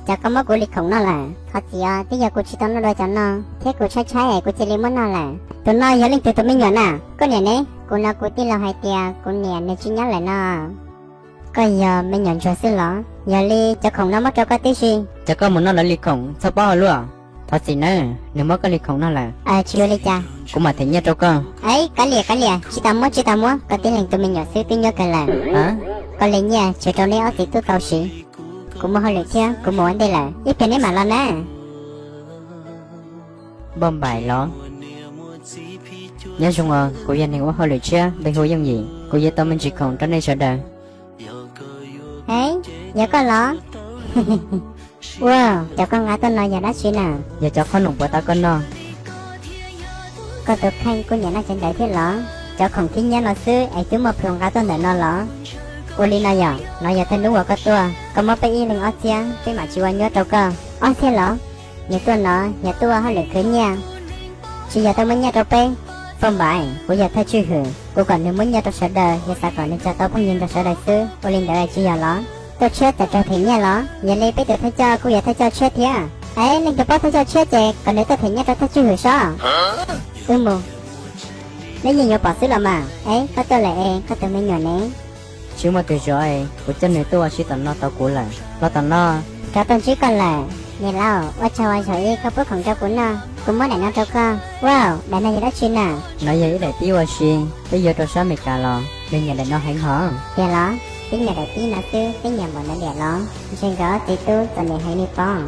Cas koj muab kuv li khoom noj lawm? Thov txim os, twb yog kuv tsis tau noj dua cov no, thiab kuv tshaib tshaib es kuv cia li muab noj lawm. Tus no yog leej twg tus me nyuam na? Koj niam ne? Kuv hnov kuv tij laug hais tias kuv niam nws tsis nyob lawm no. Koj yog me nyuam ntsuag xwb los? Yog li cov khoom no muab rau koj tib si. Cas koj mus noj lawv li khoom txhob paub hauj lwm. Thov txim nawb, nws muab koj li khoom noj lawm. Tsis ua li cas, kuv mam them nyiaj rau koj. Kav liam, kav liam, tsis tas muab, tsis tas muab, koj tib leeg tus me nyuam xwb twb nyuaj kawg lawm. Koj li nyiaj tseg rau neb ob txiv tub tau siv. Kuv muaj hauj lwm thiab, kuv mus ua ntej lawm, ib pliag neb mam los na. Npauj Npaim los? Nyob zoo os, kuv yog neeg ua hauj lwm tshiab npe hu Yooj Yim, kuv yuav tau me ntsis khoom rau nej sawv daws. Yog koj los? Ua, cov koj nqa tuaj no yog dab tsi na? Yog cov qhob noom puas ta koj noj. Koj tus kheej kuj nyiam noj cov ntawd thiab los? Cov khoom khib nyiab no xwb es twb muaj plhus nqa tuaj ntawm no los? Ua li no yog, no yog thawj hnub uas koj tuaj, koj muab peb ib leeg ob txhiab, peb mam tsis ua nyuab rau koj. Ob txhiab los? Nws tuaj no yog tuaj ua hauj lwm khwv nyiaj, tsis yog tuaj muab nyiaj rau peb. Npauj Npaim, kuv yog thawj tswj hwm, kuv kom nws muab nyiaj rau sawv daws, yog xav kom nws cog tau phooj ywg nrog sawv daws xwb. Ua li ntawd tsis yog los? Tuaj tshiab txawm raug them nyiaj los? Yog li peb tus thawj coj kuj yog thawj coj tshiab thiab. Es leej twg paub thawj coj tshiab ces kom nws tuaj them nyiaj rau thawj tswj hwm sob. Wb mus. Neb yeej yuav pom xwb los mas. Es koj tuaj lawm es koj tus me nyuam ne? Tsis muaj twg zov es kuv coj nws tuaj ua si tom no tau kuv lawm. Los tom no. Rov tuaj ntsib koj lawm. Niam laus, ua tsaug uas zaum ib koj pub khoom rau kuv noj, kuv muab daim no rau koj. Wow, daim no yog dab tsi na? No yog ib daim tib ua si, peb yuav rau sab Amelikas los nws nyiam daim no heev hos. Tiag los? Peb nyiam daim tib no xwb peb nyiam npaum ntawd diam los? Ntshe nkawd ob txiv tub txom nyem heev li pob.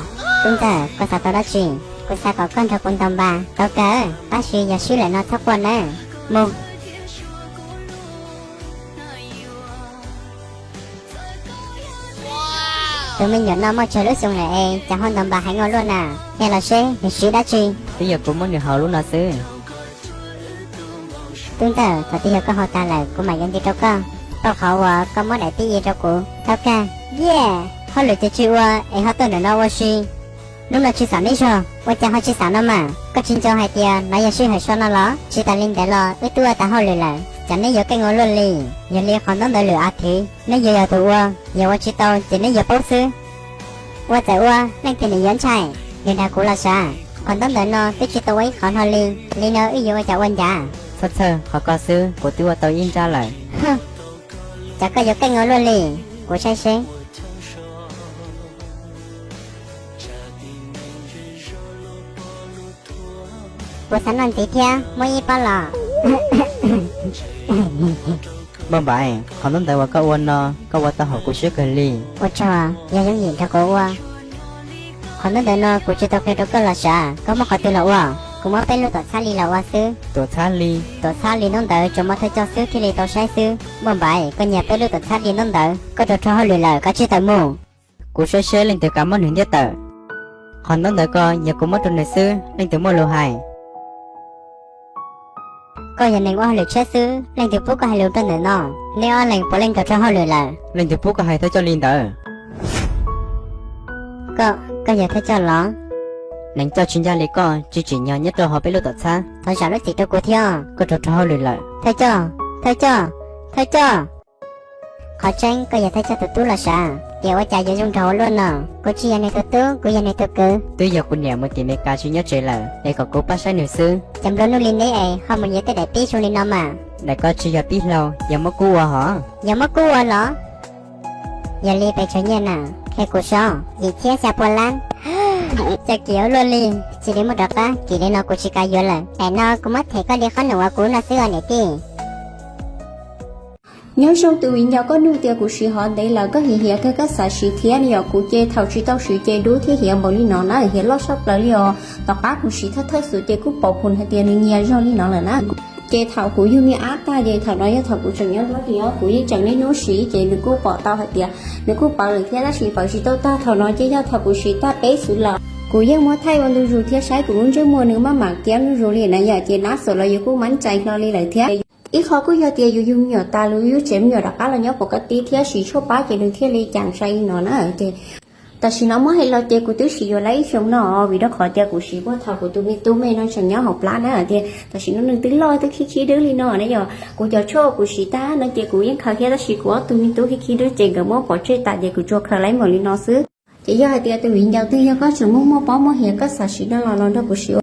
Tub ntxawm, koj xav tau dab tsi? Kuv xav kom koj nrog kuv ntaus npas. Tau kawg, tab sis yog swb lawm no txhob quaj nawb. Mus. Tus me nyuam no muaj tsawg lub xyoo lawm es cas ho ntaus npas heev ua luaj na? Yog los seb nws siv dab tsi? Twb yog kuv muab nws haus lub no xwb. Tub ntxawm, thaum twg yog koj haus tas lawm kuv mam yuav nti rau koj. Pauj qhov uas koj muab daim tib i rau kuv. Tau kawg. Yej, hauj lwm twg tsis ua es ho tuaj ntawm no ua si. Hnub no tsis xav neb zog, ua cas ho tsis xav no mas? Koj tsis nco hais tias no yog sij hawm so no los? Tsis tas li ntawd los wb twb ua tas hauj lwm lawm, cas neb yuav keej ua luaj li? Yog li qhov ntaub ntawv lwm av thiv neb yuav yog tus ua, yog ua tsis tau ces neb yuav paub xwb. Ua txawm ua, leej twg nws yuav ntshai? Nws dag kuv los sav. Qhov ntaub ntawv no twb tsis tau ua ib qhov hlo li, li no wb yuav ua cas ua ncav? Txhob txhawj, qhov ko xwb kuv twb ua tau ib nrab lawm. Cas koj yuav keej ua luaj li? Kuv saib seb. Kuv xav noj ntxiv thiab, muab ib pob los. Npauj Npaim, qhov ntaub ntawv uas koj ua no, koj ua tau haum kuv siab kawg li. Ua tsaug, yog Yooj Yim nrog kuv ua. Qhov ntaub ntawv no kuv tsis tau qhia rau koj los sav, koj muab qhov twg los ua? Kuv muab peb lub tuam txhab li los ua xwb. Tuam txhab li? Tuam txhab li ntaub ntawv tsuas muaj thawj coj xwb thiaj li tau saib xwb. Npauj Npaim, koj nyiag peb lub tuam txhab li ntaub ntawv, koj rau rau hauj lwm lawm, koj tsij tawm mus. Kuv saib seb leej twg kam muab nws ntiab tawm. Qhov ntaub ntawv ko yog kuv muab rau nws xwb, leej twg muaj lus hais. Koj yog neeg ua hauj lwm tshiab xwb, leej twg pub koj hais lus rau ntawm no? Neb ob leeg puav leej rau rau hauj lwm lawm. Leej twg pub koj hais thawj coj li ntawd? Koj, koj yog thawj coj los? Neeg coj tsis ncaj li koj tsis tsim nyog nyob rau hauv peb lub tuam txhab. Thov zam lub txim rau kuv thiab. Koj rau rau hauj lwm lawm. Thawj coj, thawj coj, thawj coj. Qhov tseeb koj yog thawj coj tus tub los sav, tiam ua cas yuav zoo nraug ua luaj no? Kuv tsis yog nws tus tub, kuv yog nws tus kwv. Twb yog kuv niam mus tim Meskas tsis nyob tsev lawm es kom kuv pab saib nws xwb. Cov nplua nuj li neb es ho mus yuav tej daim pib zoo li no mas. Daim ko tsis yog pib hlau, yog muab kub ua hos. Yog muab kub ua los? Yog li pes tsawg nyiaj na? Qhia kuv sob. Yim txhiab xya pua lab. Cas kim ua luaj li. Cia li muab rov qab, kim li no kuv tsis kam yuav lawm. Daim no kuv muab them koj li qhob noom uas kuv noj xwb os niam tij. Nyob zoo tus viv ncaus, koj nug tias kuv siv hov ntev lawm koj hiam hiam kawg koj xav siv thiab ne, yog kuv ces thaum tsis tau siv ces dub thiab hiav npaum li no na, hiav loj saj plaws li os. Tom qab kuv siv thawj thawj xus ces kuj pom phum hais tias nws nyias zog li no lawm na. Ces thaum kuv yug me ab tag ces thaum no yog thaum kuv tseem nyob duab tias kuv yeej tseem niaj hnub siv ces nws kuj pom tau hais tias nws kuj pawv lawm thiab, tab sis pawv tsis tau tag. Thaum no ces yog thaum kuv siv tag peb xus los kuv yeej muab thaij ua ntu zus thiab saib kuv lub ntsej muag nws maj mam kiab zuj zus li na yom, ces nab xus los yus kuj mab ntshai hlo li lawm thiab. Ib qho kuj yog tias yus yug me nyuam tas los yus tsev me nyuam rov qab los nyob pom koj tib thiab siv tshuaj pab ces nws thiaj li cas sai li no na. Ces tam sim no muab hais los ces kuv twb siv yuav lawm ib xyoos no, vim rau qhov tias kuv siv puag thaum kuv tus me tub me no tseem nyob hauv plab na, tias tam sim no nws twb loj twb khib khib dub li no na yom. Kuv cov tshuaj kuv siv tag no ces kuv yeej khaws thiab, tab sis kuv ob tug me tub khib khib dub ces nkawd muab pov tseg tas ces kuv tsuas khaws lawm npaum li no xwb. Ces yog hais tias tus viv ncaus twg yog koj tseem muaj muaj pob muaj hiav koj xav siv no los los nrog kuv siv